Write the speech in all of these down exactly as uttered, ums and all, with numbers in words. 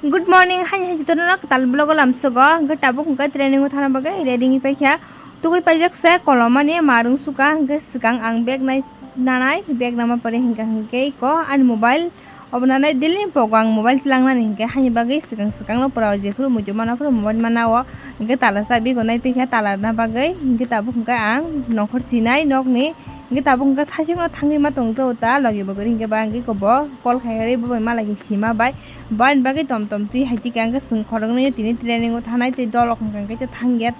Good morning, haini hai jotto no kwtal vlog o lamsogo. Hwnkhe tabuk hwnkhe training o thana bagwi ready wngwi paikha. Tugui paijak se kolomani marung suka, hwnkhe swkang ang bag nai nanai, bag nama pore hwnkha hwnkhe ko ani mobile obo nanai daily pogo ang mobile chwlangnani hwnkhe haini bagwi swkang swkang no pura o jephuru muitu mana phuru mobile mana o hwnkhe tala chabi go nai paikha tala rwna bagwi hwnkhe tabuk hwnkhe ang nokhor sinai nokni Hingke tabuk hingke saichung no thangwi ma tong jago ta logi bo gori hingke ba hingke ko bo call khai khai bo bai ma lagi sima bai. Bo ani bagwi tom tom twi hai tike hingke chwng khoroknwi tini training o thanai tei dol rok hingke hingke thang ya.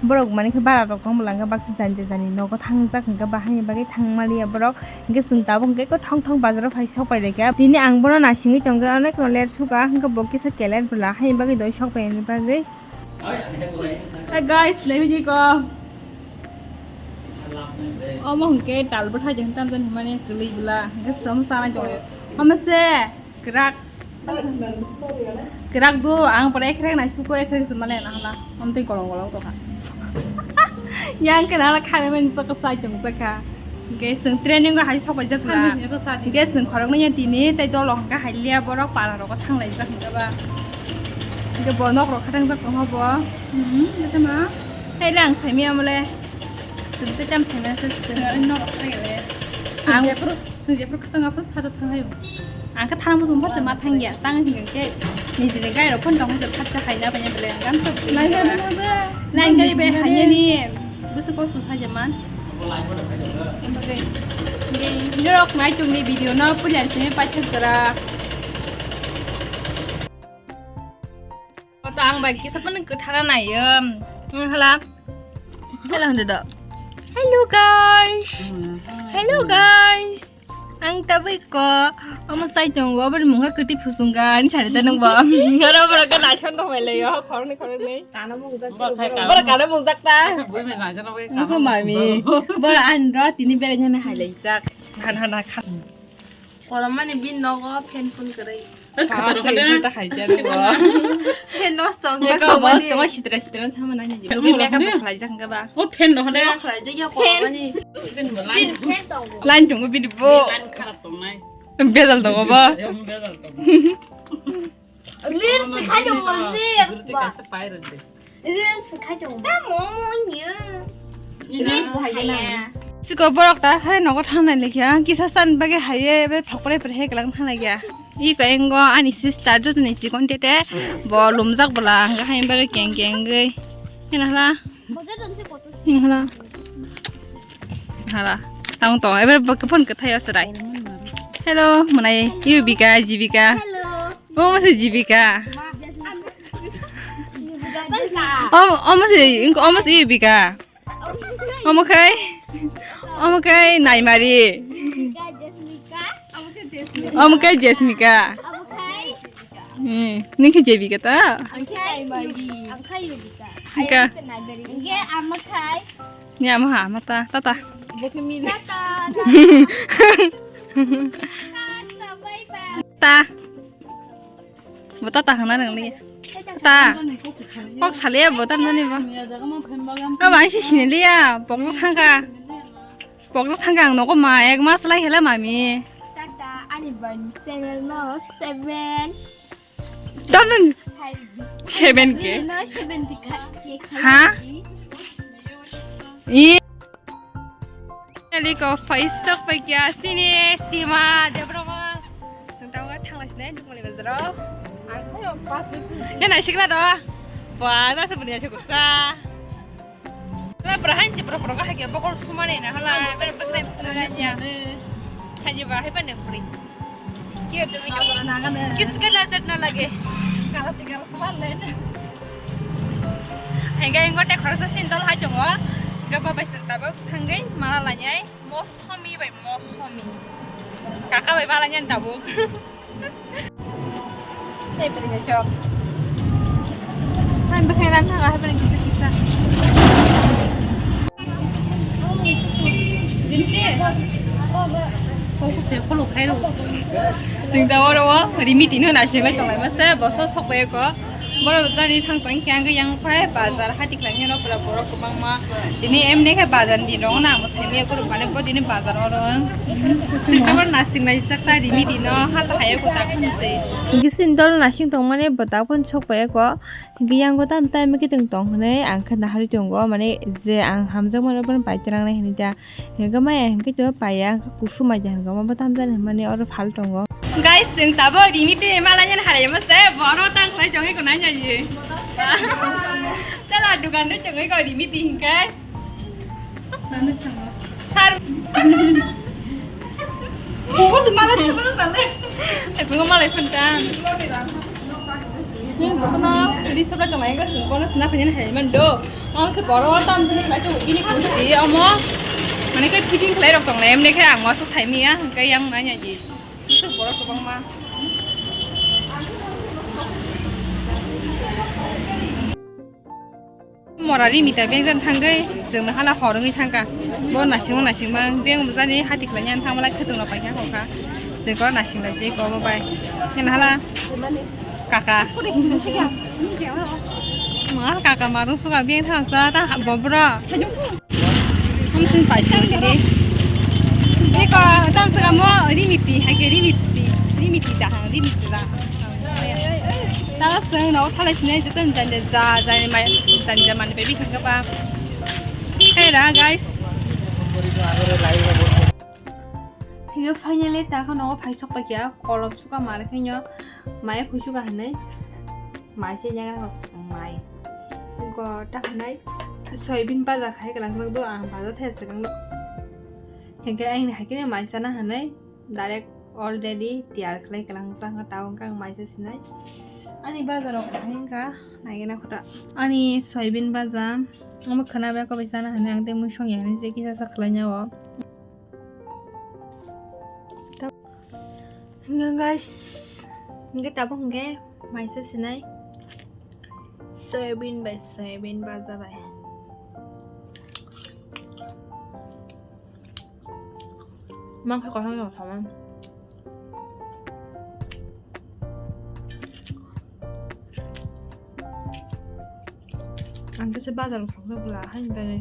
Borok mani khe bara rok tong bwla hingke baksa jani jani nogo thangjak hingke ba hani bagwi thang maliya borok. Hingke chwng tabuk hingke ko thong thong bazar o phai sok pai laikha. Tini ang bono nasingwi tongkha onek no ler suka hingke bo kisa keler bwla hani bagwi doi sok pai ani bagwi. Hey guys, nai video ko. Omo hwnkhe tal bwthai jeng tam jan hwnmani kwlwi bwla hwnkhe chwng sana jong. Omo se kwrak. Kwrak do ang pore ekrek nai suko ekrek se male na hala. Omtwi golong golong tokha. Yang khe nala kharwi mani chakha sai tong chakha. Hingke chwng training o hai sok paijak bwla. Hingke chwng khoroknwi ya tini tei dolo hingke hai liya borok para rogo thang laijak hingke ba. Hingke bo nok rok khatang jak tongma bo. Hmm, bete ma. Tei le ang saimaya mole. Chwng tei tam saimaya se chwng. Chwng nok rok khatang ya le. Ang jephuru, chwng jephuru khatang aphuru phajak thang hayo. Ang khe thana muchung pha se ma thang ya. Tang hingke nijini gai rok phone tong se phatsa hai na banya bele ang gam sok. Lai gari mo de. Lai gari be hai ni. Bwswk kosto sajaman. Omo khe, norok naichukni video no puila simi paithak jora. Koto ang bai kisa phano kwthara naiyom. Wng hala. Hello, hwnde do. Hello, guys. Hello, guys. Ang tabuk ko, omo sai tongo, aboni mungha kwtwi phusungkha, ani sari ta nungbo. Oro borok khe naisok tongbai laio, khoroknwi khoroknwi. Borok kano mungjak ta. Nukho mami. Borok ani ro tini berai nani hai laijak. Hana hana kha. Kolomani bin nogo fan phun kwrwi. Fan nosto wngkha. Makeup bo sitra sitra sama nani. Makeup khlai jak hwnkhe ba. O fan no hode. Khlai jak ya kolomani. Line tongo bini bo. Line kharap tongnai. Bejal tongo bo. Bejal tongo. Reels khai tongo, reels. Reels khai tongo. Tamo niya. Reels khai ya. Siko borok ta khai nogo thangnai lekha. Kisa san bagwi haiye, ebe thokpre pre he kelang thanglai ya. Iko engo ani sister jotoni chikon tete. Bo lumjak bwla, hwnkhe hai bagwi keng keng gwi. Hena hla. Hala. Hala. Tang tong, ebar bak phone kwthai asrai. Hello, mwnai Yubika, Jibika. Hello. Omo se Jibika. Omo, omo se, inko omo se Yubika. Omo khai, omo khai Naimari. Omo khai Jesmika. Hmm, nini khe Jibika ta? Ang khe Naimari. Ang khe Yubika. Hingka. Ang khe Naimari. Hingke ama khai. Ni ama ha, ama ta, tata. Bo khe mini. Tata. Tata, bye bye. Ta. Bo tata hana nang li. Ta. Kok sale bo ta nani bo. Aba ang si sini liya, pokno thangka. Pokno thangka ang nogo ma, ek mas lai hela mami. Tata, ani bani channel no seven. Daman seven ke? No, seven di kha-, ye kha-, ha? I. Aliko paisok pai kya sini sima debro ma. Sengtang ga thang lai sini dukmani bazaro. Ang khayo pas de tu. Ya na sikla do. Ba, na se buni ya se kusa. Hala brahan je bro bro ga hage bokol sumane na hala, ber ber sumane ya. Haji ba hai bane kuri. Kyo tu kyo. Kis ke lajet na lage. Kala tiga ratus bal le. Hingga ingo te khoroksa sindol hai tongo. Hingga ba bai sing tabuk thangwi mala lanyai. Mosomi bai mosomi. Kaka bai mala nyan tabuk. Hei, pwrwngya chwk. Han bwkhwngrang thanga hai pwrwng kisa kisa. Kok se kholo khairo. Chwng da oro o rimi tino naising lai tonglai masa boso sok bai ko. Borok jani thang tong khe ang yang phai bazar hati khlai nw pura borok kwbangma. Tini emne khe bazar ni rong na mo sai me borok mane bo tini bazar oro. Sing khe nasing nai jak ta rimi dino ha sa hayo ko ta khun se. Gisin dol nasing tong mane bo ta phun sok pai ko. Yang go tam time khe tong tong hwnwi ang khe nahari tongo mane je ang hamjak mano bon pai terang nai hwnwi ta. Hingke maya hingke to paya, hingke kusum aja hingke omo bo tamjani hwnmani oro phal tongo. Guys, chwng tabuk rimi twi mala nini halai mo se, boro tang khlai chongwi ko nai nai ye. Tela dukan de chongwi ko rimi twi hingke. Sir. Bos mala chongwi ko tale. Aku malai phone tang. Chwng bono ri sobra tong lai, chwng bono sna phaiya hai man do. Ang se boro tam bini khlai chwng bini kusi omo. Mane khe fitting khlai rok tong lai, emne khe ang wasu thai miya, hwnkhe yang nanya ji. Su boro kwbangma. Mora ri mita beng jan thangwi, chwng hala horongwi thangka. Bo nasing nasing mang, beng bujani hati khlai nyan thangma lai khetung rok paikha kokha. Chwng kor nasing lai je kobo bai. Nyan hala. Kaka. Ma kaka marung suka beng thang sa ta bobro. Mungkin pai sini. Beko tam suka mo rimiti hake rimiti rimiti dah rimiti dah. Tawa seng no thalai sini joto janja ja jani mai janja mani baby khangka ba. Hey ra guys. Hiyo finally ta khano phai sok pakya kolom suka mar khenyo mai khusuka hanai. Mai se nyagra ko mai. Ko ta hanai soybean baja khai kalang do ang baja thai sakang do. Hingke ang ni hakini mai sana hanai direct already tiyar khlai kalang sa ta ang mai se sinai. Ani baja rok hingka naigena khuta. Ani soybean baja omo khana ba ko bai sana hanai ang te mui song ya hanai se kisa sa khlai nyawo. Hingke guys, hingke tabuk hingke maisa sinai soybean bai soybean baja bai. Mang khe kothang jang thama. Ang khe se bazar rok thangkhe bwla haini bagwi.